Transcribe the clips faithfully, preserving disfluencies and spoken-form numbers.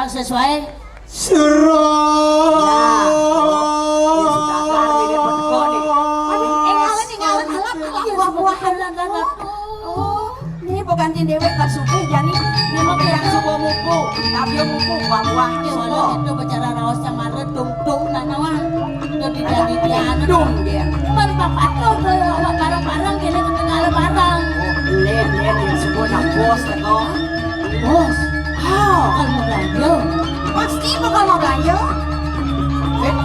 Sesuai. Sira. Nah, oh, ya sudah, kelar, ini buat kok nih. Aduh, eh, ngalen nih, ngalen, ngalen, ngalen. Iya, buah-buahan. Oh, ini bukan tim dewek, kan subuh, jani. Ini mau bilang subuh mupu, tapi mupu buah-buah. Soalnya itu bicara raos sama redung-dung, nah, nah, wah. Jadi dari dia, dung dia. Pan bapak tuh, kalau awak bareng-bareng, kene ketinggalan bareng. Oh, ini, ini, ini, subuh nak bos, teko. Bos, ah, bakal mau belanja. Pasti bakal mau belanja. Eh?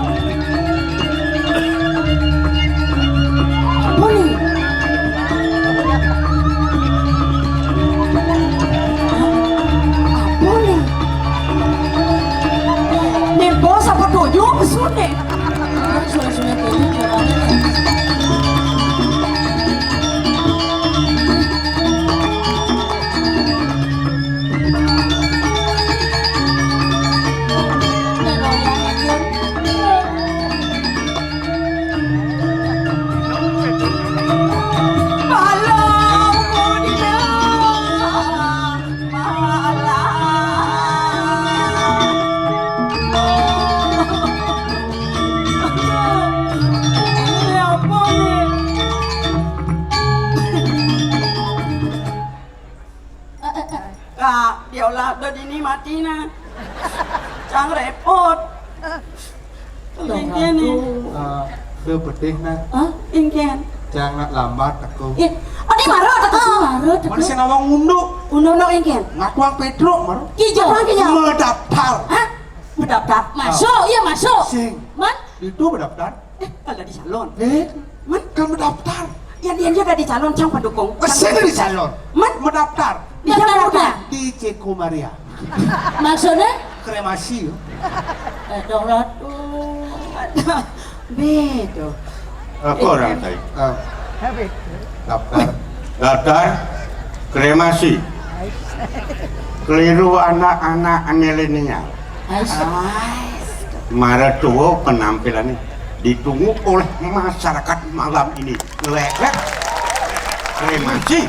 Apa nih? Apa nih? Nih, bos apa tujuh apa sudah? Kak, diolah do dini mati nah. Cang repot. Ingkén nih. Eh, do pedih nah. Hah? Ingkén. Jangan lambat aku. Ih, oh, ini marut aku. Marut aku. Mana sing nawang unduk? Unduk no ingkén. Ngakuang Pedro, marut. Kijo. Ngakuang kijo. Mendaftar. Hah? Mendaftar. Masuk, iya masuk. Sing. Man? Itu mendaftar. Eh, kalau di salon. Eh, Man? Kan mendaftar. Ya, dia, dia udah di salon, cang pendukung. Kesini di salon. Man? Mendaftar. Di Daftar mana? Udah. Di Ceko Maria. Maksudnya? Kremasi. Eh, dong, Rod. Betul. Apa orang tadi? Ah. Daftar. Daftar kremasi. Keliru anak-anak milenial. Ais. Mara tua penampilannya ditunggu oleh masyarakat malam ini. Lek, lek. Kremasi.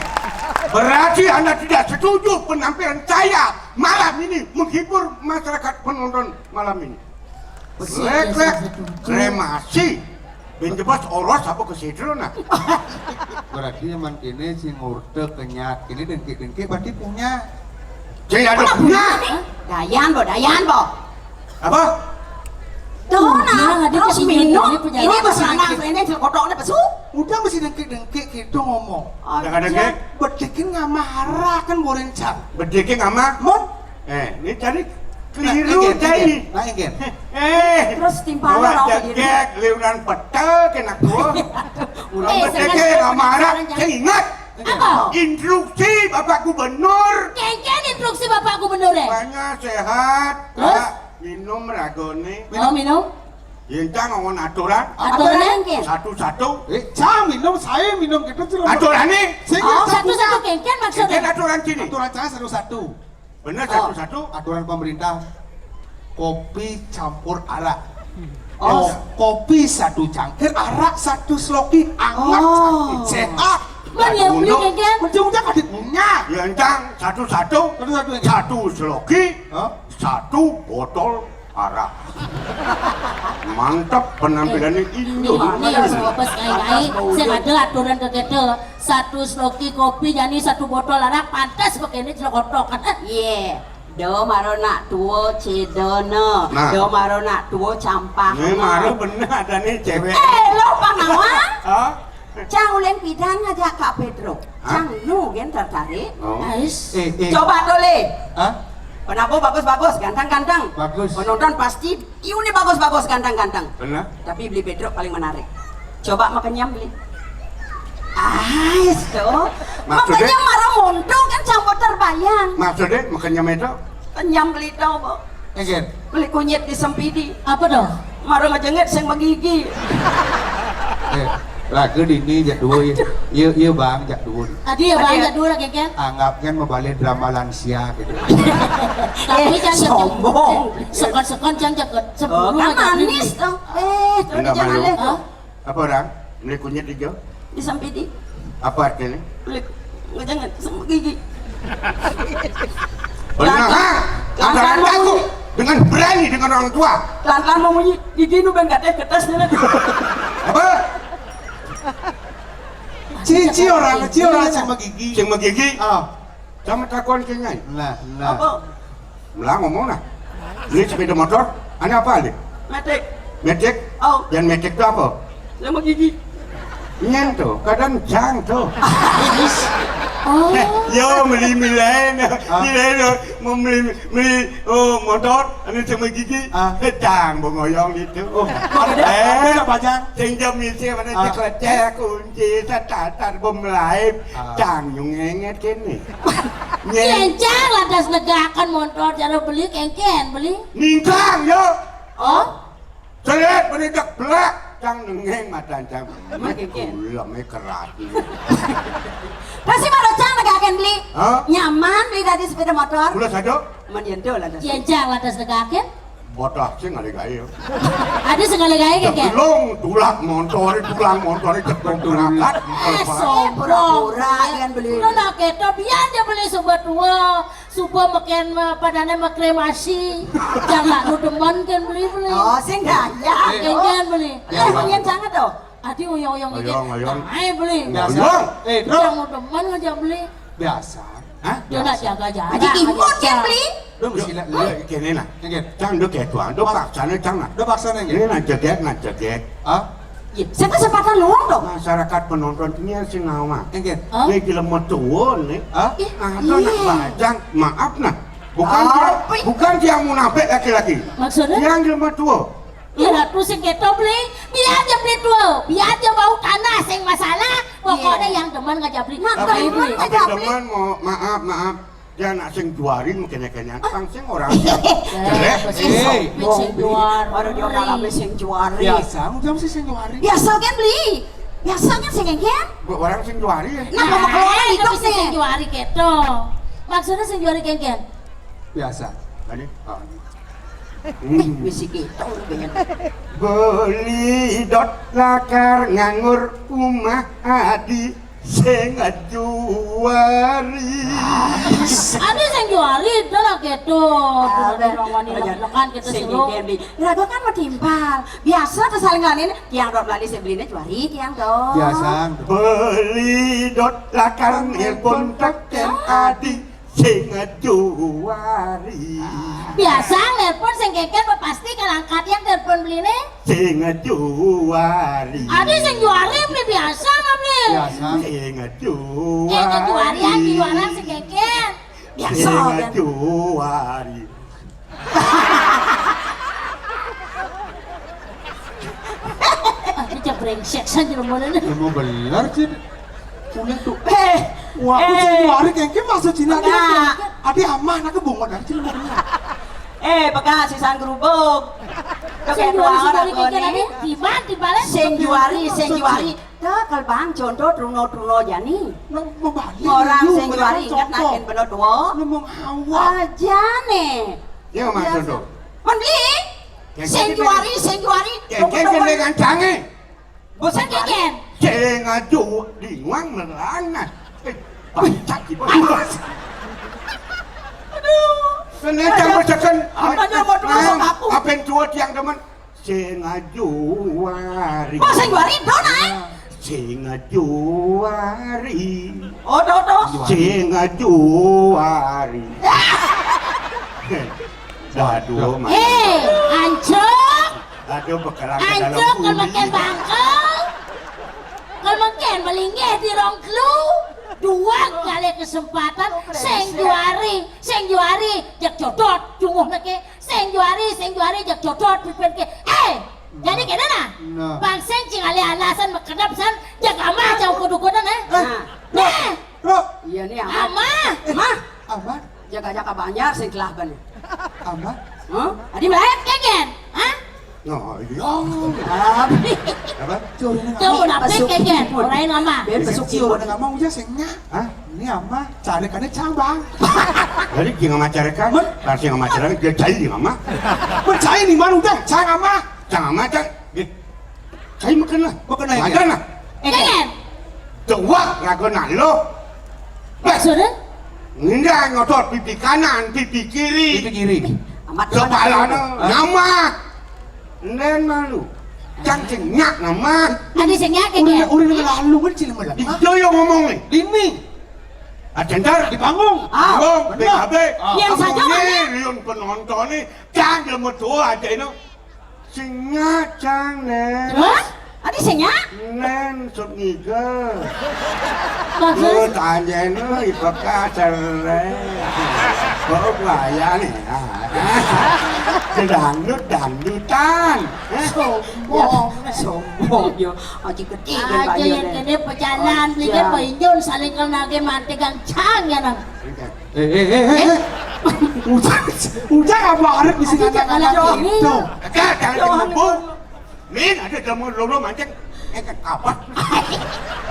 Berarti Anda tidak setuju penampilan saya malam ini menghibur masyarakat penonton malam ini. Betul, lek, betul, lek. Betul. Kremasi. Ben jebas oros apa kesidro nah? Berarti zaman kini si ngurte kenyat, kini dengki-dengki berarti punya. Saya ada punya. Dayan, Bo, Dayan, Bo. Apa? Tuh, nah, terus minum. Ini pesanan, ini si kotok, ini pesu. Udah mesti dengki-dengki gitu ngomong. Jangan dengki. Bedikin ngama hara kan borencang. Bedikin ngama? Mon. Eh, ini cari keliru cari. Nah, ingkén. Eh, terus timpalnya gua apa jadi? Jegek, liuran peta kena gua. Udah eh, berdeke, sekarang, sekarang, marah, sekarang, saya ingat. Apa? Instruksi Bapak Gubernur. Kengkén instruksi Bapak Gubernur, eh? Banyak sehat. Terus? Pak, minum ragone. Oh, minum? Yentang ngomong aturan. Aturan? Satu-satu. Eh, jangan minum, saya minum gitu, sih. Aturan nih. Oh, satu-satu kengkén maksudnya? Kengkén aturan sini. Aturan saya satu-satu. Bener, oh. Satu-satu. Aturan pemerintah, kopi campur arak. Oh. Ko-, kopi satu cangkir, arak satu seloki, anget, oh. Sakit, sehat. Mana yang beli, kan? Ujung-ujung ada punya. Ya, entang, satu-satu. Satu-satu, ya. Satu seloki, hah? Satu botol arak. Mantap penampilannya Indo. Ini, ini, harus ngopes, kai-kai. Saya ada aturan ke kita. Satu sloki kopi, jani satu botol arak, pantas begini celokotok. Iya. Do maro nak tuo cedona. Nah. Do maro nak tuo campah. Ini maro bener ada nih cewek. Eh, lo panawa? Hah? Cang uleng pidan ngajak Kak Pedro. Hah? Cang nu gen tertarik. Oh. Ais. Eh, eh. Coba tole. Hah? Penampo bagus-bagus, ganteng-ganteng. Bagus. Penonton pasti, "Iu nih bagus-bagus, ganteng-ganteng." Benar. Tapi beli Pedro paling menarik. Coba makenyam beli. Ais tuh. Maksudnya? Makenyam marah monto kan campur terbayang. Maksudnya makenyam itu? Kenyam beli tau, Bo. Enggak. Beli kunyit di Sempidi. Apa dong? Marah ngejengit sing magigi. Eh, lagu dini jak dua ya. Iya, iya, Bang, jak dua. Tadi ya, Bang, tadi ya. Jak dua lagi kan? Anggapnya membalik drama lansia gitu. Tapi eh, kan sombong. Sekon-sekon kan cakep. Oh, kan manis tuh. Eh, tuh enggak jangan malu. Leh. Hah? Apa orang? Beli kunyit hijau? Di Sempidi. Apa artinya? Beli ngejengit sing magigi. Benar, ha? Ada mau aku. Ini dengan orang tua. Lan-lan mau munyi gigi nu ben gatéh getes nih. Apa? Ci, ci orang, ci orang sing magigi. Sing magigi. Ah. Sama takon kenging. Nah, nah. Apa? Mula ngomong nah. Beli sepeda motor, anu apa, Dik? Metik. Metik? Oh. Yang metik itu apa? Sama gigi. Nyén to, kadang cang to. Oh. Yo, beli milen, milen, mau beli, beli, oh, motor, anu sama gigi. Ah. Cang, bong oyong itu. Oh, ada, eh, ada apa, Cang? Sing jam misi mana? Ah. Cek-cek, kunci, setatar, bom lain. Ah. Cang, nyung enget kene. Nyén. Yén cang lantas negaken montor cara beli, kéngkén beli. Ningkang, yo. Oh? Selek, beli dek belak. Cang nengeng matan cang. Emang kéngkén? Gula mé kerat. Pasti malah cang negaken beli. Hah? Nyaman beli dadi sepeda motor. Gula saja. Men yén do lantas. Yén cang lantas negaken. Bodoh sing ngalih gaé. Ada sing ngalih gaé, kéngkén? Belum, tulak montor, tulang montor, ceplok berangkat. Eh, sombong. Pura-pura yén beli. Lo nak kéto, biar dia beli suba tua, suba meken, eh, padané makremasi. Jangan lu demen kan beli, beli. Oh, sing gaya. Kéngkén beli. Ya, emang yén sangat to. Adi uyang-uyang iki. Uyang, uyang. Ae beli. Biasa. Uyang. Eh, Bro. Yang udah mana aja beli. Biasa. Hah? Dia nak jaga jarak. Aja imut kan beli. Lu mesti lihat, lihat kene nah. Nggih. Cang do ketuan, do paksane cang nah. Do paksane nggih. Ini nah jegek, nah jegek. Hah? Iya, saya kesempatan luang dong. Masyarakat penonton ini sing ngawak. Nggih. Hah? Ini film metuon nih. Hah? Ih, apa nak bajang? Maaf nah. Bukan dia, bukan dia munafik laki-laki. Maksudnya? Dia film metuon. Iya, Ratu sing keto beli, biar dia beli dua, biar dia bau tanah sing masalah, pokoknya yang demen ngajak beli. Nah, tapi demen ngajak beli. Teman mau maaf, maaf. Ya nak sing juari mungkin kayaknya tang sing orang jelek. Eh, sing juari. Baru dia orang apa sing juari. Biasa, udah mesti sing juari. Biasa kan beli. Biasa kan sing kan? Buat orang sing juari ya. Nah, kalau keluar itu sing juari keto. Maksudnya sing juari kan? Biasa. Tadi? Ah. Hmm. Bisi kita udah. Beli dot lakar nganggur umah adi sing juari. Adi sing juari, dah lah gitu. Ada wani lekan kita sing suruh. Ini. Lah, gua kan mau timpal. Biasa tuh saling lanin, tiang dot lali sing belinya juari, tiang dot. Biasa. Beli dot lakar nelpon teken adi. Sing juari. Biasa nelpon sing kéngkén pasti kalangkat yang telepon beliné. Sing juari. Ada sing juari beli biasa nggak beli? Biasa. Sing juari. Sing juari yang di luaran sing kéngkén. Biasa. Sing juari. Ah, ini cak brengsek saja lo mana nih. Ya mau bener sih. Kulit tuh. Eh, wah, aku sing juari kengke maksud Cina. Adi amah, anaknya bungut dari Cina. Eh, beka si sang gerubuk. Sing juari, sing juari kengke tadi. Di mana, di balik? Sing juari, sing juari. Tuh, kalau bang, contoh truno-truno jani. Orang sing juari ingat nakin bener dua. Aja nih. Ya, Mas Contoh. Mon beli. Sing juari, sing juari. Kengke dengan canggih. Bosan keken. Sing aju di nguang melanat. Eh, baca gitu. Aduh. Kena cang bacakan. Apa yang mau dulu sama aku? Apa yang tua tiang demen? Sing aju wari. Oh, sing juari dona, eh? Sing aju wari. Oh, do, do. Sing aju wari. Waduh, Mas. Eh, ancok. Aduh, bekelang ke dalam. Ancok, kalau makan bangkel. Kalau makan melinggih di rongklu. Dua kali kesempatan, sing juari, sing juari, jak jodot, cunguh neke, sing juari, sing juari, jak jodot, pipin ke. Eh, jadi kene nah. Nah. Bang sing cing ale alasan mekedap san, jak amah jauh kudu-kudu nah. Eh, nah. Bro. Iya nih amah. Amah. Eh, amah. Jaga-jaga banjar sing telah bani. Amah. Hah? Adi melayat keken? Hah? Nah, iya. Apa? Tuh, udah apa keken? Orang amah. Ben besuk cium. Udah ngomong aja sing nya. Hah? Ini amah carikannya cang bang. Jadi jangan amah carikan. Pasti amah carikan dia cari di amah. Percaya nih mana udah cang amah. Cang amah cang. Saya makan lah. Makan lah. Makan lah. Keken. Tuwak lagu nak lo. Maksudnya? Nggak ngotot pipi kanan, pipi kiri. Pipi kiri. Kepalane nyamak. Nen malu. Cang sing nyak nyamak. Adi sing nyak, Kek? Udah, udah lalu kan sih, malah. Itu yang ngomong nih. Ini. Ajentar di panggung. Ah, panggung, bener. B K B. Ah. Yang saja mana? Liun penonton nih. Cang dia mau tua aja ini. Sing nyak, Cang, nen. Terus? Adi sing nyak? Nen, sut ngiga. Bagus. Lu tanya nu, ipeka cerai. Oh, bahaya nih. Dangdut, dangdutan. Sombong. Ya, sombong, yo. Aji gede kan, Pak, yang yo, nen. Kene pecanan, beli kan Pak Injun, saling kenal ke mantegang Cang, ya, nang. Eh, eh, eh, eh, eh. Ujang, Ujang apa arep di sini? Aja jangan lagi. Tuh. Kagak, jangan ngomong. Min, ada kamu lo, lo mancing. Eh, apa?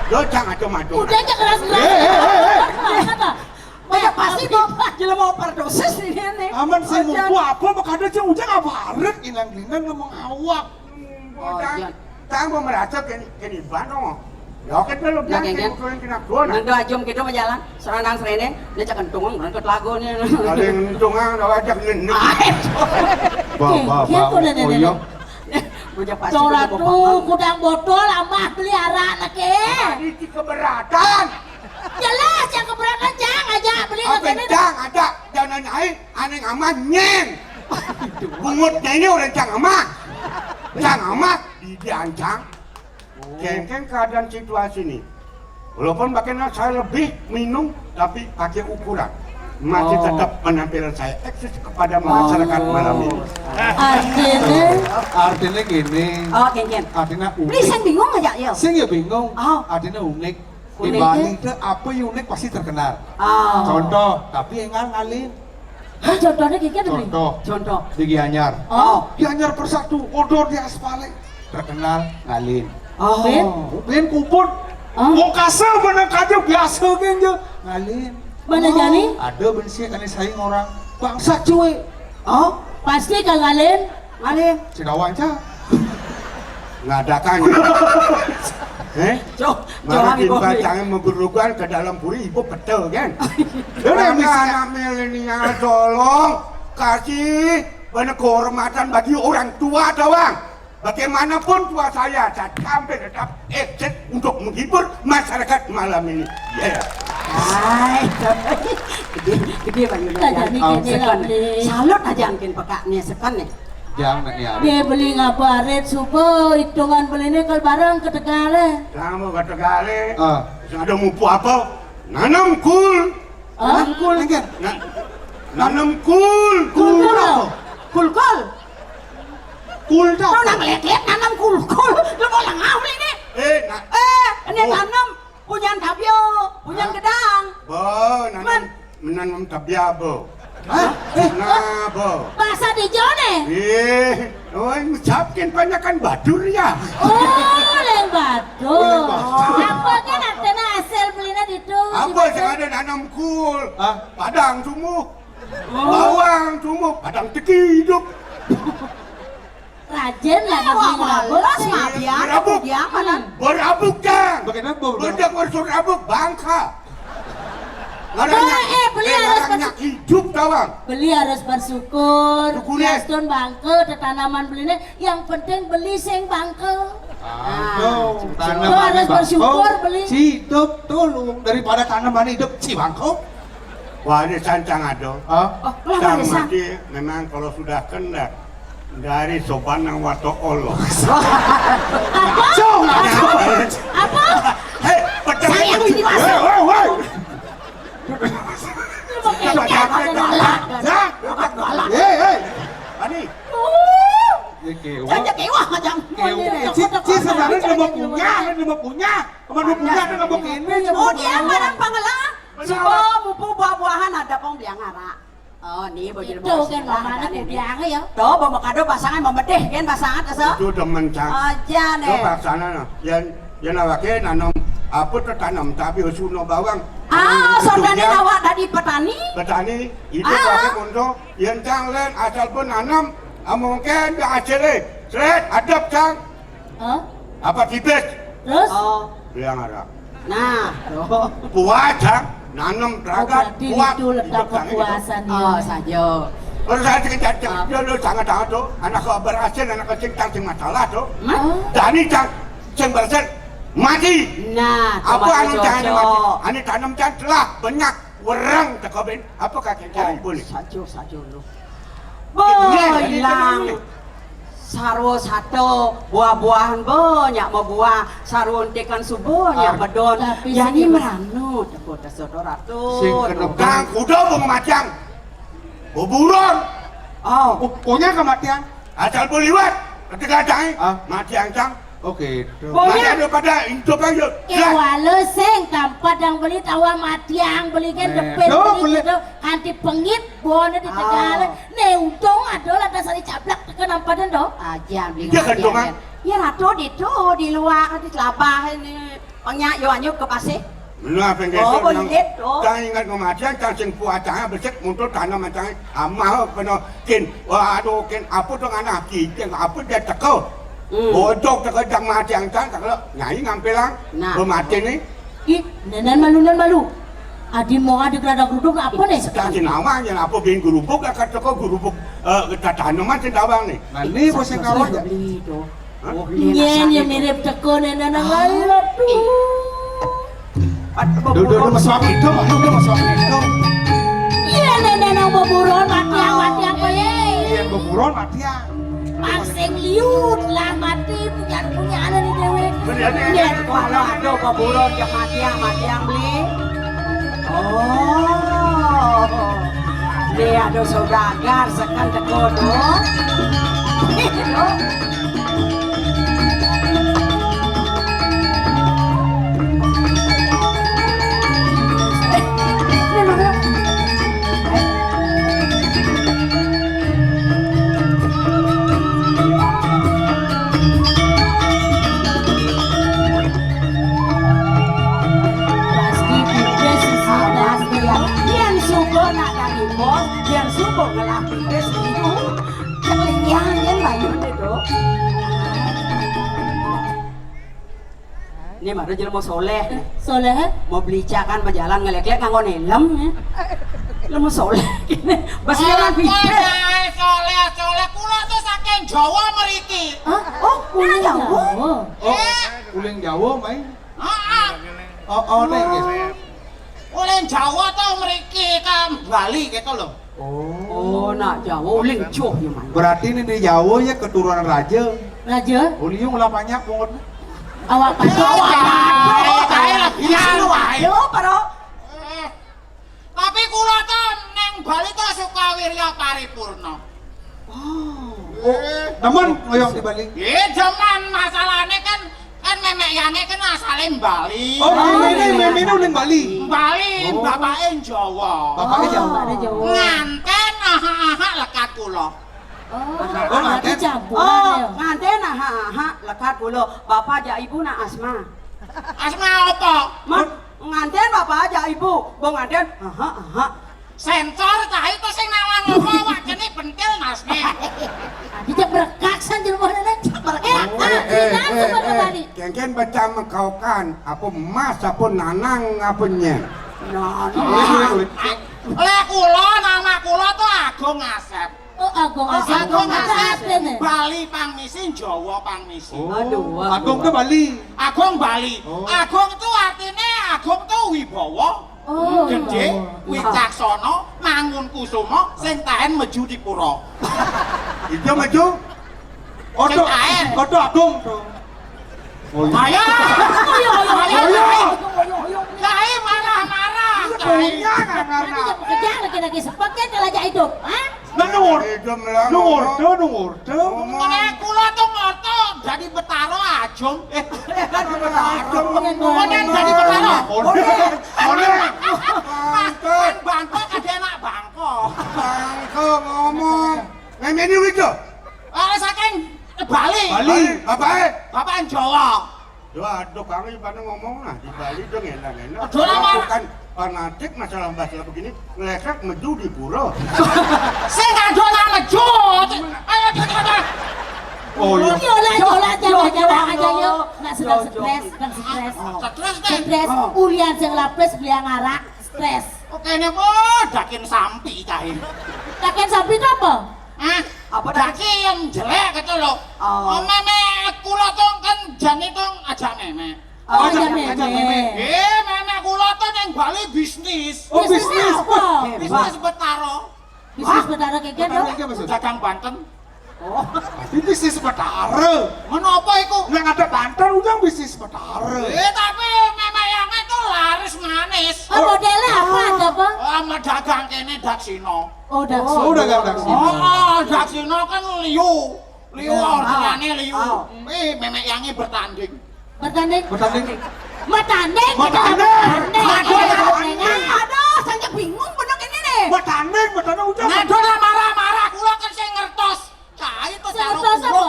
Lo jangan ada madu. Udah aja keras-keras. Eh, eh, eh, eh. Kenapa? Banyak pasti kok. Jelema overdosis ini nih. Aman sih, mumpung apa, makanya aja Ujang apa arep, ilang-ilang ngomong awak. Ujang. Tang mau merasa kini, kini ban dong. Ya, kan lu bilang kini kena gua, nah. Nang doa jom kita mah jalan. Serandang serene, dia cak kentung, berangkat lagu nih. Ada yang kentung, ah, ada aja ngene. Ba, ba, ba, oh, iya. Bocah pasti. Cora tuh, kudang botol, amah beli arak lagi. Ini keberatan. Jelas yang keberatan, Cang, aja beli lagi. Cang, ada, jangan aing, aneh aman, nyeng. Bungutnya ini orang Cang aman. Cang aman, diancang. Kengkeng keadaan situasi nih. Walaupun bagaimana saya lebih minum, tapi pakai ukuran. Masih tetap penampilan saya eksis kepada masyarakat malam ini. Artinya? Artinya gini. Oh, kengkeng. Artinya unik. Ini sing bingung aja, ya? Sing ya bingung. Oh. Artinya unik. Di Bali itu apa yang unik pasti terkenal. Oh. Contoh, tapi yang ngalin. Hah, contohnya kayak gimana? Contoh. Contoh. Di Gianyar. Oh. Gianyar Persatu, odor di aspal terkenal ngalin. Oh. Ben? Ben kupon. Oh. Mau kasar mana kaja biasa kan je ngalin. Mana jani? Ada bensi kali saing orang bangsa cuy. Oh, pasti kang ngalin. Ngalin. Cina wanca. Ngadakan. Eh? Cok, makin bacanya menggerugan ke dalam puri ibu petel kan. Udah bisa. Anak milenial tolong kasih banyak kehormatan bagi orang tua doang. Bagaimanapun tua saya, saya tampil tetap eksis untuk menghibur masyarakat malam ini. Ya. Hai, gede, gede Pak Yunus. Salut aja mungkin pekaknya sekan nih. Jangan ya. Dia beli ngabarit subuh, hitungan belinya ke barang ke Tegale. Kamu ke Tegale? Ah. Ada mupu apa? Nanam kul. Hah? Nanam kul. Nanam kul. Kul apa? Kul kul. Kul dah. Lu nang lihat-lihat nanam kul kul. Lu mau nang apa ini? Eh, ini nanam punyan tabio, punyan gedang. Bo, nanam, menanam tabia bo. Hah? Nah, bo. Bahasa di Jone. Eh, oh, ngucapin banyakan batur ya. Oh, leng batur. Apa kan artinya hasil belinya di itu? Apa sih ada nanam kul? Hah? Padang tumbuh. Bawang tumbuh, padang teki hidup. Rajin lah. Wah, males mah, biar berabuk. Berabuk, Jang. Bagaimana, Bu? Benda berabuk, bangka. Ada, eh, beli harus hidup, tawang. Beli harus bersyukur. Syukur ya. Biarpun bangke, tetanaman belinya, yang penting beli sing bangke. Aduh, tanaman harus bersyukur, beli. Si hidup, tulung, daripada tanaman hidup, si bangke. Warisan Cang Ado. Hah? Oh, lah, warisan. Mati, memang kalau sudah kendak dari sopan nang wato Allah. Apa? Apa? Hei, pecah. Saya ini masuk. Hei, hei, hei. Lu mau kecap apa galak? Ya? Galak. Hei, hei. Ani. Saya kewah aja. Kewah. Ci, ci sebenarnya udah mau punya, udah mau punya. Kemana punya, udah mau punya. Oh, dia barang pangelan. Coba mupu buah-buahan ada pong biang arak. Oh, nih, baju itu kan mamane biang ya. Tuh, bawa kado pasangan memedih kan pasangan asa. Itu demen, Cang. Aja nih. Tuh paksana nah. Yang yang awake nanam apa tuh tanam tapi usuno bawang. Ah, saudara awak dari petani. Petani itu pakai untuk yang Cang len asal pun nanam, ah, mungkin dia hasilnya. Seret, adep, Cang. Hah? Apa tipis? Terus? Oh. Bilang ada. Nah, tuh. Kuat, Cang. Nanem ragat, oh, berarti kuat. Itu letak kepuasan ya. Oh, saja. Terus saya cek cek cek dia lu sangat sangat tuh. Anak kau berhasil, anak kau cinta sing masalah tuh. Hah? Dani cang sing berhasil mati. Nah, apa anu cang mati? Anu tanam cang telah banyak wereng tekobin. Apa kakek cang boleh? Sajo sajo lu. Boy lang. Sarwa sato buah-buahan banyak mabuah, sarwa entikan subuh banyak medon. Tapi yani sing meranu teko tesodo ratu. Sing kena bang kuda bung macang. Buburon. Oh, punya kematian. Asal beliwat ketika cang. Ah. Mati angcang. Oke. Masih ada pada hidup aja. Kewala sing tampat yang beli tawa mati yang beli kan depet beli gitu kanti pengit. Bone di Tegal. Ne untung ada lah dasar caplak tekan ampadan to. Aja beli. Iya kan, Dong, ah? Ya ratu di tu di luar di telabah ini. Pengyak yo anyup ke pasir. Benar apa yang Oh, kata boleh nang- gitu. Tang ingat kematian, tang sing puatang besek muntut tanam macam amah kena kin. Waduh, kin apa tu anak kita apa dia teko. Hmm. Bojok teko tang mati yang tang kalau nyai ngampilang. Nah. Bermati ni. Ih, nenan malu, nenan malu. Adi mau ada kerada geruduk apa nih? Sekarang namanya apa bin gerubuk, kata kau gerubuk, eh, tataneman sing tawang nih. Nah, ini bos yang kawan. Beli itu. Hah? Oh, iya, yang mirip teko nenan nang lain, aduh. Duduk, duduk, masuk angin dong, duduk, masuk angin dong. Iya, nenan nang beburon, mati, mati apa ya? Iya, beburon, mati ya. Pangsing liut lah mati punya punya anak di dewe. Bener, bener. Iya, kalau ada beburon yang mati yang mati yang beli. Oh, dia ada saudagar sekan teko tu. Pasti pides sih, pasti ya. Yang suka nak dari bos, yang suka ngelah pides itu. Cek liang yang bayun itu. Ini baru jelema soleh. Soleh? Mau beli cak kan berjalan ngelek-lek nganggo helm ya. Jelema soleh. Bas jangan pides. Soleh, soleh, kula tuh saking Jawa mriki. Hah? Oh, uling Jawa. Oh, uling Jawa, mai. Heeh. Oh, oh, nek nggih. Uling Jawa to mriki ka Bali gitu loh. Oh. Oh, nak Jawa uling joh ya, Mas. Berarti ini di Jawa ya keturunan raja. Raja? Uliung lah banyak pungut. Awak patok. Awak patok. Kae lagi anu wae. Yo, Bro. Eh, tapi kula to neng Bali to Sukawirya Paripurna. Oh. Oh, demen ngoyong di Bali. Nggih, demen, masalahnya kan, kan memek yane kan asale Bali. Oh, memene, memene uling Bali. Bali, oh. Bapake Jawa. Bapake Jawa. Bapake Jawa. Nganten aha-aha lekat kula. Oh, oh, nganten. Berarti campuran. Oh, ya? Nganten aha-aha lekat kula. Bapak jak ibu nak asma. Asma apa? Mas, nganten bapak jak ibu. Mbok nganten aha-aha. Sensor cah itu sing nawang apa, wak jenis pentil nasnya. Dijak berekak san jelema nenek. Berekak. Eh, eh, eh, eh, eh. Kengken baca mengkaukan apa emas apa nanang apa nyen. Nah, nah. Lek kula, nama kula tuh Agung Asep. Oh, Agung Asep. Agung Asep. Bali Pangmisin, Jawa Pangmisin. Oh. Aduh, Agung ke Bali. Agung Bali. Oh. Agung tuh artinya Agung tuh wibawa. Oh. Gedhe, wicaksana, mangun kusuma, sing taen meju dipura. Ijo meju. Oto, oto agung to. Oh, iya. Ayo. Ayo, ayo, ayo. Ayo. Ayo, ayo, ayo. Kae marah-marah. Iya, kae. Iya, nggak karena. Nanti dia pekerjaan lagi-lagi sepaket kalau aja hidup, ha? Nah, nuwun. Nuwun, nuwun. Ngene kula tuh moto dadi Betara ajum. Eh, dadi Betara ajum. Kemudian dadi Betara. Oleh, oleh. Bangko, kadhe anak bangko. Bangko ngomong. Nang mene wis to? Ah, saking Bali. Bali. Bapake? Bapak Jawa. Yo aduh, kang iki pada ngomong lah di Bali dong enak-enak. Aduh, lah, Mas. Bukan fanatik masalah, masalah begini, ngelekek meju di pura. Sing kado nang meju. Ayo, ayo, ayo. Oh, iya. Yolah, yolah, jangan, jangan aja, yuk. Nak sedang stres, sedang stres. Stres, nih. Stres, ulian sing lapis, beli yang arak, stres. Oke, ini, oh, daging sampi, cah ini. Takén sampé to apa? Ah, apa dak ki yang jelek gitu loh. Oh. Oh, mémé kula to kan jane to ajak mémé. Oh, ajak mémé. Eh, mémé kula to ning Bali bisnis. Oh, bisnis apa? Bisnis Betara. Bisnis Betara kaya apa? Betara kaya apa, Mas? Dagang banten. Oh, ini bisnis Betara. Ngono apa iku? Nek ada banten udah bisnis Betara. Eh, tapi mémé yang itu laris manis. Oh, modelnya apa, ada apa? Oh, sama dagang kene daksina. Oh, daksina. Oh, dagang daksina. Oh, daksina kan liu. Liu ordenane liu. Eh, mémé yange bertanding. Bertanding? Bertanding. Metanding, kita Metanding. Metanding. Aduh, aduh, aduh, saya bingung bener ini nih. Metanding, metanding udah. Nah, aduh, marah-marah kula kan sing ngertos. Cai to. Sing ngertos apa?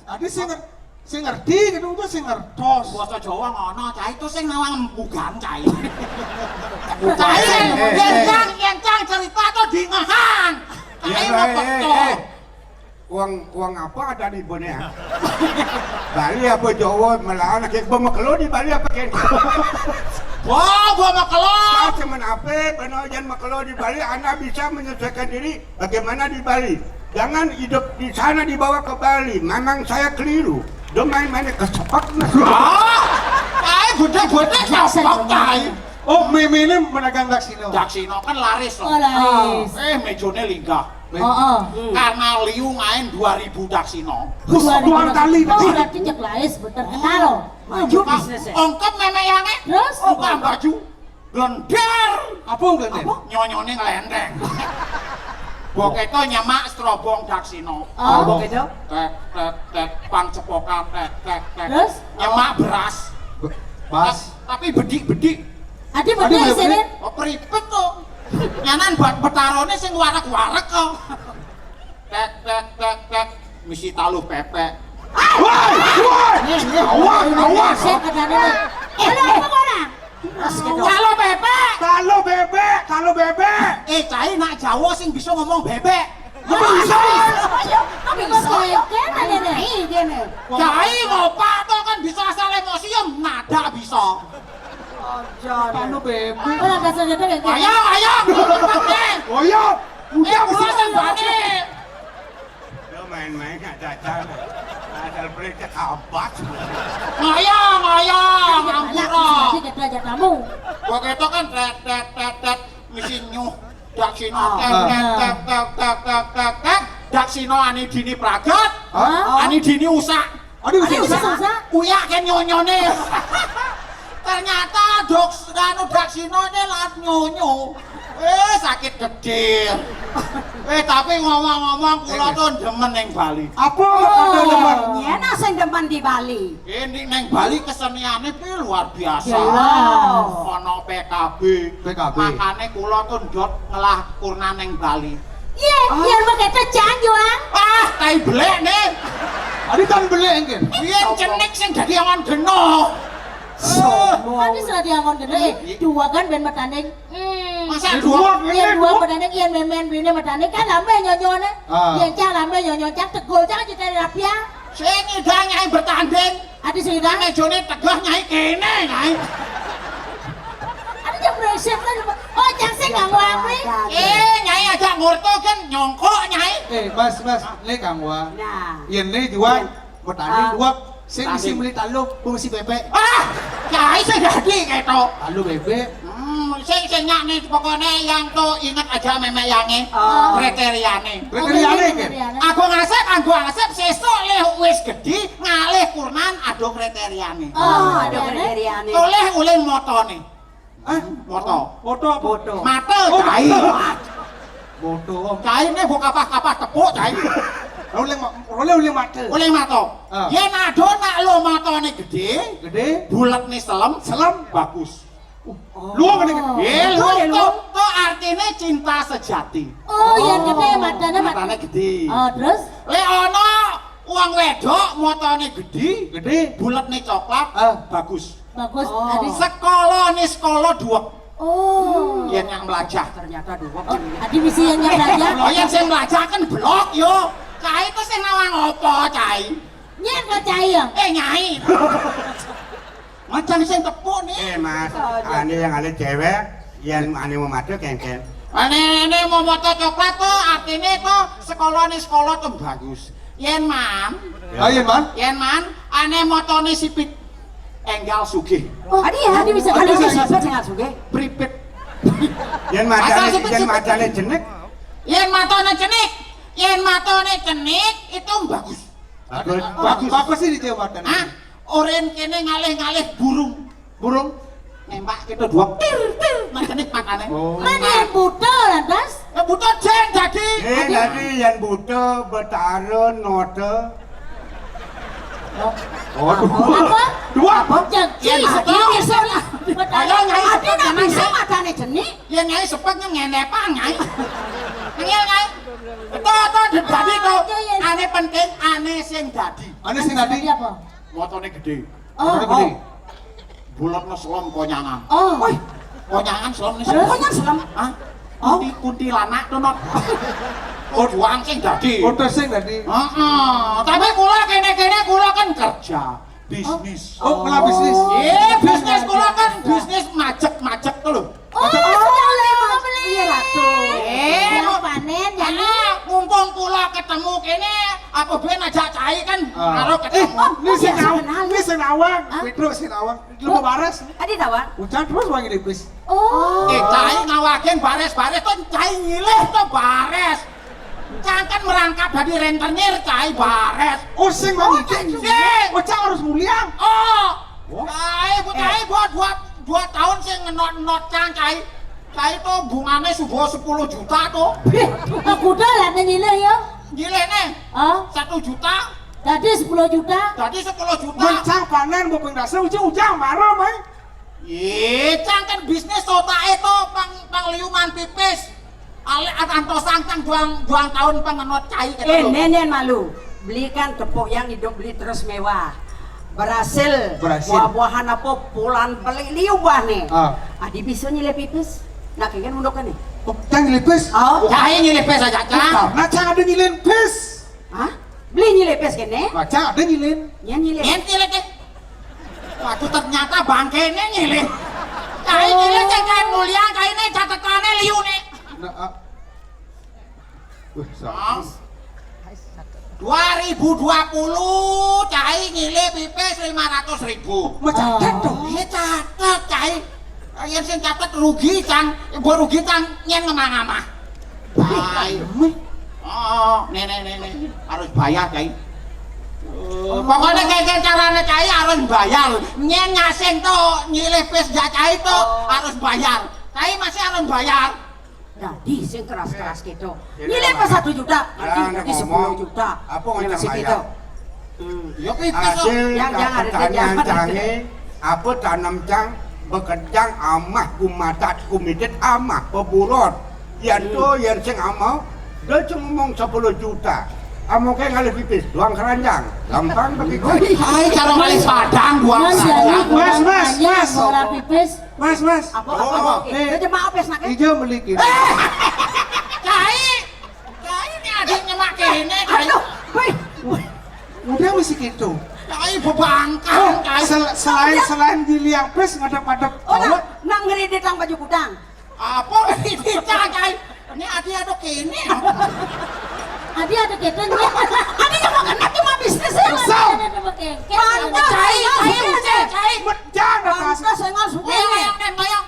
Tadi sing nger-, sing ngerti gitu udah sing ngertos. Basa Jawa ngono, cai to sing nawang bukan cai. Cai, eh, eh, yen eh. Cang, yen cang cerita to dingehan. Cai. Iya, mau eh, eh, betul. Eh. Wong, wong apa ada di Bone ya? Bali apa Jawa? Malah anak yang bawa makelo di Bali apa kan? Wah, bawa makelo. Saya cuman apa, benar jangan makelo di Bali, Anda bisa menyesuaikan diri bagaimana di Bali. Jangan hidup di sana dibawa ke Bali. Memang saya keliru. Dia main-main kesepak. Ah, tai, gede-gede kesepak, tai. Oh, mémé ini menegang daksina. Daksina kan laris, loh. Oh, laris. Eh, mejone linggah. Heeh. Karena liu main dua ribu daksina. Terus dua ribu dua kali. Oh, berarti cek laris, bener kenal. Maju bisnisnya. Ongkep mémé yange. Terus? Buka baju. Glender. Apa glender? Apa? Nyonyone ngelendeng. Boketo nyemak strobong daksina. Oh. Boketo? Tek, tek, tek, pang cepokan, tek, tek, tek. Terus? Nyemak beras. Be-, bas. Ta-, tapi bedik-bedik. Adi bedik sini. Oh, pripet kok. Nyanan buat petarone sing warek-warek kok. Tek, tek, tek, tek. Misi taluh pepek. Woi, woi. Awas, awas. Saya kadang-kadang. Eh, lu apa orang? Taluh bebek. Taluh bebek, taluh bebek. Eh, cai nak Jawa sing bisa ngomong bebek. Apa bisa? Ayo, apa bisa? Kene, kene. Iya, kene. Cai ngopak to kan bisa asal emosi ya nada bisa. Taluh bebek. Ora kasar-kasar ya, kene. Ayo, ayo. Oh iya. Udah, eh, bisa. Kula sing bani. Lo main-main gak jajan. Asal beli cek abas. Ngayang, ngayang, ampura. Kita belajar kamu. Kok itu kan tet, tet, tet, tet, misi nyuh. Daksina, ah, tet, tet, tet, tet, tet, tet, tet. Daksina ani dini pragat. Hah? Ani dini usak. Aduh, aduh, susah. Susah. Uyak kan nyonyone. Ternyata dok, anu, daksina ini lat nyonyo. Eh, sakit gede. Eh, tapi ngomong-ngomong, kula, eh, tuh demen neng Bali. Apa? Oh, demen? Iya, nah, sing demen di Bali. Ini neng Bali keseniannya pi luar biasa. Iya. Ono P K B. P K B. Makanya kula tuh ndot ngelah kurna neng Bali. Iya, oh. Iya, begitu, Cang, Juang. Ah, tai belek nih. Adi tan belek engke. Iya, cenik sing dadi awan geno. Sombong. Tapi sudah diawan geno, eh, dua kan ben metanding. Hmm. Masa dua? Iya, dua metanding, iya, men-men bene metanding kan lambe nyonyone. Ah. Iya, Cang, lambe nyonyo, Cang, tegul, Cang, cita rapi ya. Sing idang nyai bertanding. Adi sing idang. Mejone tegah nyai kene, nyai. Adi jam resep kan. Oh, Cang sing ganggu aku. Eh, nyai aja ngurto kan nyongkok, nyai. Eh, Mas, Mas, le ganggu. Nah. Yen le jual petani dua, sing isi beli taluh, wong isi bebek. Ah, nyai sing dadi keto. Taluh bebek. Hmm, sing, sing nyak nih, pokoknya yang tuh inget aja memek yange. Oh. Kriteriane. Kriteriane, kan? Aku ngasep, aku ngasep, sesuk le wis gedhi, ngalih kurnan, aduh kriteriane. Oh, ada kriteriane. Toleh uling motone. Hah? Moto. Moto apa? Moto. Mata, oh, cai. Mata. Moto. Cai ini mbok kapah-kapah tepuk, cai. Uling ma-, uling, uling mata. Uling mata. Ah. Yen ado nak lo matane gede, gede, bulet nih selem, selem, bagus. Uh, oh. Luwung ngene iki. Nggih, luwung to, to artine cinta sejati. Oh, yen gede matane, matane gede. Oh, terus? Lek ana wong wedok matane gede, gede, buletne coklat, ah, bagus. Bagus. Oh. Adi sekolah nih sekolah dua. Oh. Yen yang melajah. Ternyata dua. Oh, adi misi yang, yang melajah. Oh, yang saya melajah kan blok yo. Cai itu sing nawang apa, cai? Nyen kok cai ya? Eh, nyai. Macam sing tepuk nih. Eh, Mas, ane yang ada cewek, yang ane mau madu kengken. Ane, ane mau maca coklat to, artine to sekolahne sekolah to bagus. Yen man, Ayo, Man. Yen man, ane motone sipit. Enggal sugih. Oh, adi ya, adi bisa Adi kerja bisa. Sipit dengan sugih. Pripit. Yen macane, Asal sipit, yen sipit. Macane jenik. Yen matane cenik, yen matane cenik itu bagus. Bagus. Bagus. Bagus sih di Jawa Tengah. Hah? Oren kene ngalih-ngalih burung. Burung? Nembak kita dua tir tir nang cenik matane. Oh. Mana yang buta, lantas? Ya buta jen dadi. Eh, dadi yang buta betara note. Oh, dua. Apa? Dua. Apa? Janji. Iya, iya, iya. Ayo, ayo, ayo, ayo. Ada nak bisa matane cenik? Ya, Nyai, sepet ngene apa, Nyai? Ngene, Nyai. Itu, itu, dadi to. Iya, iya. Ane penting, ane sing dadi. Ane sing dadi. Dadi apa? Motone gede. Oh. Motone gede. Oh. Bulatno selem konyangan. Oh. Wih. Konyangan selem ni. Terus? Konyangan selem. Hah? Oh. Kunti, kuntilanak to, Not. Oh, juang sing dadi. Oh, sing dadi. Heeh. Tapi kula kene-kene kula kan kerja, bisnis. Oh, kula bisnis. Iya, bisnis kula kan bisnis majek-majek to lho. Oh, sudah beli. Iya, Ratu. Eh, yang panen, ya. Ah, mumpung kula ketemu kene, apa ben ajak cai kan, ah, karo ketemu. Eh, ini sing nawang, ini sing nawang. Hah? Pedro sing nawang. Lu mau bares? Tadi nawang. Ujan terus wangi tipis. Oh. Eh, cai nawakin bares-bares to cai nyilih to bares. Cang kan merangkap dadi rentenir cai bares. Oh, sing wangi. Oh, cai. Oh, cang harus mulia. Oh. Wah. Cai, bu cai buat dua, dua tahun sing ngenot-ngenot cang cai. Cai to bungane subo sepuluh juta to. Aku dah lah nyilih ya. Nyilih ne. Oh. Satu juta. Dadi sepuluh juta. Dadi sepuluh juta. Mencang panen mau ping dasa ujung-ujung marah, mai. Ye, cang kan bisnis otake to pang, pang liuman pipis. Ale antosan cang buang, buang tahun pengenot cai kata. Eh, lo. Nenen malu. Belikan tepuk yang hidup beli terus mewah. Berhasil. Berhasil. Buah-buahan apa pulan beli liu buah nih. Ah. Adi bisa nyilih pipis. Nak ingin unduk nih. Oh, cang nyilih pis? Oh. Cai nyilih pis aja, cang. Karena cang ada nyilih pis. Hah? Beli nyilih pis kene? Baca ada nyilih. Nyen nyilih. Nyen nyilih ke. Waduh, ternyata bangkene nyilih. Cai nyilih cek kain mulia, cai ini catetane liu nih. Nah, ah. Wih, Mas, dua ribu dua puluh cai nyilih pipis lima ratus ribu. Mencatat dong. Iya, catet cai. Yen sing catet rugi cang, mbok rugi cang nyen ngemang-ngamah. Hai. Oh, nenek nenek harus bayar cai. Pokoknya kayak carane cai harus bayar. Nyen ngasing to, nyilih pis jak cai to harus bayar. Cai masih harus bayar. Dadi sing keras-keras gitu. Nyilih pas satu juta, dadi sepuluh juta. Apa ngomong? Masih gitu. Hmm, ya kuwi hasil jangan, jangan, pertanian jangan. Cange, apa tanam cang, bekerjang amah kumatat kumitit amah peburot. Yen to, yen sing amah, dia cuma ngomong sepuluh juta. Amah kayak ngalih pipis, doang keranjang. Gampang begitu. Hai, cara ngalih padang, doang keranjang. Mas, mas, mas. Ora pipis. Mas, mas. Apa, apa, apa? Nih, dia cuma apa, Nak? Ijo beli kene. Eh! Cai! Cai ini adiknya mak kene, Cai. Aduh, wih. Udah mesti gitu. Cai bebangkang, oh, Cai. Sel-, selain, selain di liang pes ngadep-ngadep. Oh, nah, nang ngeri di tang baju kudang. Apa ngeri di tang, Cai? Ini adi ada kene. Adi ada kene. Adi cuma kena cuma bisnis ya. Kesel. Ada kene. Cai, Cai, Cai, Cai. Jangan. Pantas saya nggak suka. Bayang, bayang, bayang.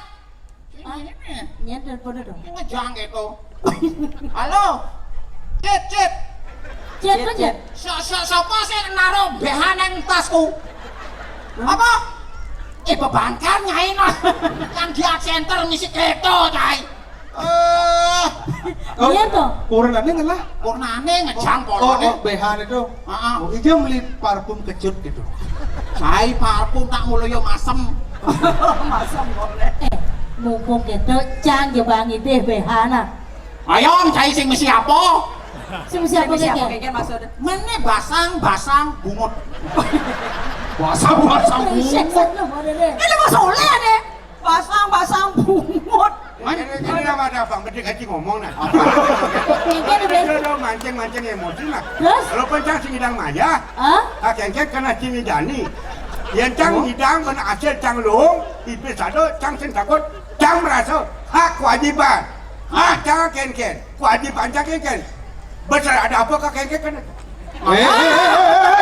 Ah, ini. Nyen telepon dong. Ini ngejang gitu. Halo. Cit, Cit. Cit, Cit, Cit. Sa-, sa-, sapa sing naruh B H nang tasku? Hah? Apa? Eh, bebankan nyai no. Yang di center misi kereta, Cai. Eh. Oh, iya toh. Purnane ngelah. Purnane ngejang polone. Oh, oh, B H itu. Heeh. Oh, ijo beli parfum kecut gitu. Cai parfum tak ngono ya masem. Masem boleh. Eh, mumpung gitu, cang jebangi deh B H nah. Ayo, cai sing mesti apa? Sing mesti apa, sing mesti apa, keke? Keke maksudnya? Mene basang, basang bungut. Basang, basang bungut. Sing sing boleh deh. Ini masalah deh. Basang, basang bungut. Ini, ini nama ada abang, mesti kaji ngomong nah. Keke deh, Ben. Udah, udah, mancing, mancing emosi nah. Terus? Kalau pencang sing idang maya, hah? Ah, kengkeng kena cini dani. Yang cang idang mana hasil cang lung, pipis ada, cang sing takut, cang merasa hak kewajiban. Ah, jangan ken-ken. Ku aji panjang ken-ken. Besar ada apa kah ken-ken kan? Eh, eh, eh, eh,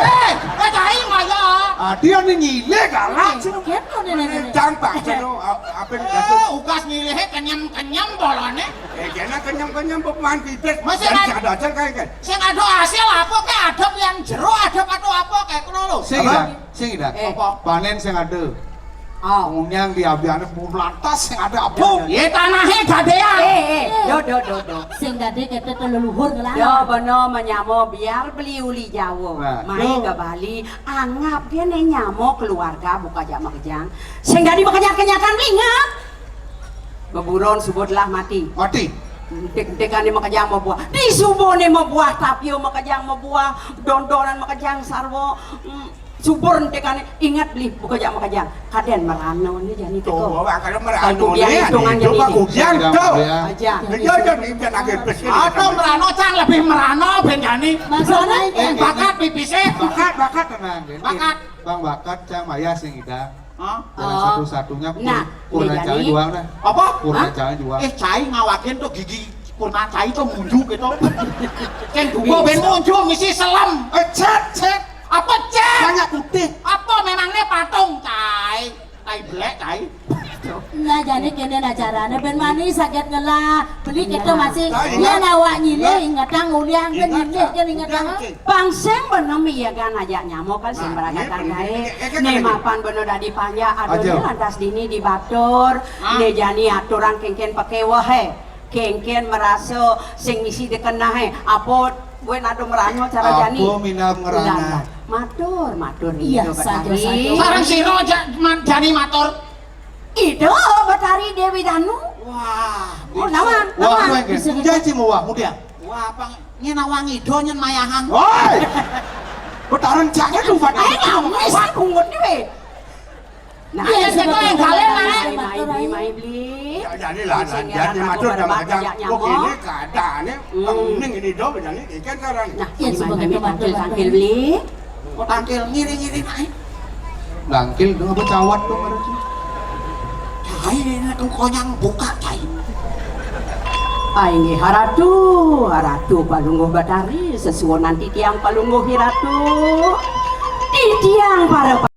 eh. Eh, eh, cai maya. Adi ane nyilih galak sih. Ken kok nenek-nenek. Jang pak seno apa yang Eh, ukas nyilih kenyem-kenyem bolone. Eh, kena kenyem-kenyem peman bibit. Masih Dan ada. Ada aja ken-ken. Sing ada hasil apa ke adep yang jero adep atau apa kayak kono lho. Sing Apa? Ida, sing Ida. Eh. Apa? Panen sing ada. Oh. Ngunyang di abiane lantas sing ada apa? Ye tanahe gadean. Eh, eh, do, do, do, do. Sing dadi kete to leluhur ngelarang. Yo beno menyamo biar beli uli Jawa. Nah. Mai ke Bali, anggap dia ne nyamo keluarga buka jak makejang. Sing dadi makejang kenyakan ingat. Beburon subuh telah mati. Mati. Entik-entikane makejang mabuah. Di subone mabuah, tapio makejang mabuah, dondoran makejang sarwa. Mm, subur entikane ingat beli buka jak makejang. Kaden merano ni jani teko. Tuh, kalau merano Kalau ni, dia hitungan itu jadi. Pak Kudian, Kudian, tuh. Kudian. Aja. Dia aja ni, dia lagi bes ni. Atau merano, cang lebih merano, ben jani. Maksudnya? Eh, bakat pipise. Bakat, bakat tenang. Bakat. Bang bakat, cang maya sing ida. Hah? Jalan Oh. Satu-satunya kur-, Nah, kurna ini cai jadi jual dah. Apa? Kurna Hah? Cai jual. Eh, cai ngawakin tuh gigi kurna cai tuh munjuk gitu. Ceng duko ben Bisa. Munjuk misi selem. Eh, cet, cet. Apa cet? Banyak putih. Apa memangnya patung cai? Tai belek cai. Nah, jadi kene nah carane ben mani saged ngelah. Beli kita Nah. Masih Nah, yen ingat. Awak nyilih Ingat. Ingetang ulian kan Ingat, nyilih kan ingetang. Ingat. Pang sing bener miyagan aja nyamo kan sing Nah, berakatan ini kae. Ini, ini, ini, Ne ini. Mapan bener dadi panjak Aja. Adone lantas dini dibatur. Ah. Ne jani aturan kengken pakewehe. Kengken merasa sing misi dikenahe. Apa kowe nado merano cara Apa jani? Mina merana? Lah, matur, matur Iya, Ida saja, Betari. Saja. Sareng sira ja-, man-, jani matur. Ida Betari Dewi Danu. Wah, Oh, nawang, Wah, nawang. Kowe nggih. Bisa kita Janji mau wah, mudian. Wah, apa ngenawangi do nyen mayahan. Woi. Betaran jaket lu Pak. Ayo, kamu sih bungut nih, weh. Nah, Iya, ayo, sing sebagai kalian, kalian, Mak. Mai, mai, mai, beli. Ya, jadi lah, Sing jadi ngarang matur aku sama barang aja. Kok nyamuk. Ini keadaannya Hmm. Ning ini dong, jadi ikan sekarang. Nah, Iya, ini sebagai mai, mai, tangkil, tangkil, beli. Kok tangkil ngiri-ngiri naik? Tangkil dong apa cawat dong ada sih? Cai ini konyang buka cai. Ai nggih haratu, haratu Palungguh Batari, sesuwun nanti tiang Palungguh Hiratu. Titiang para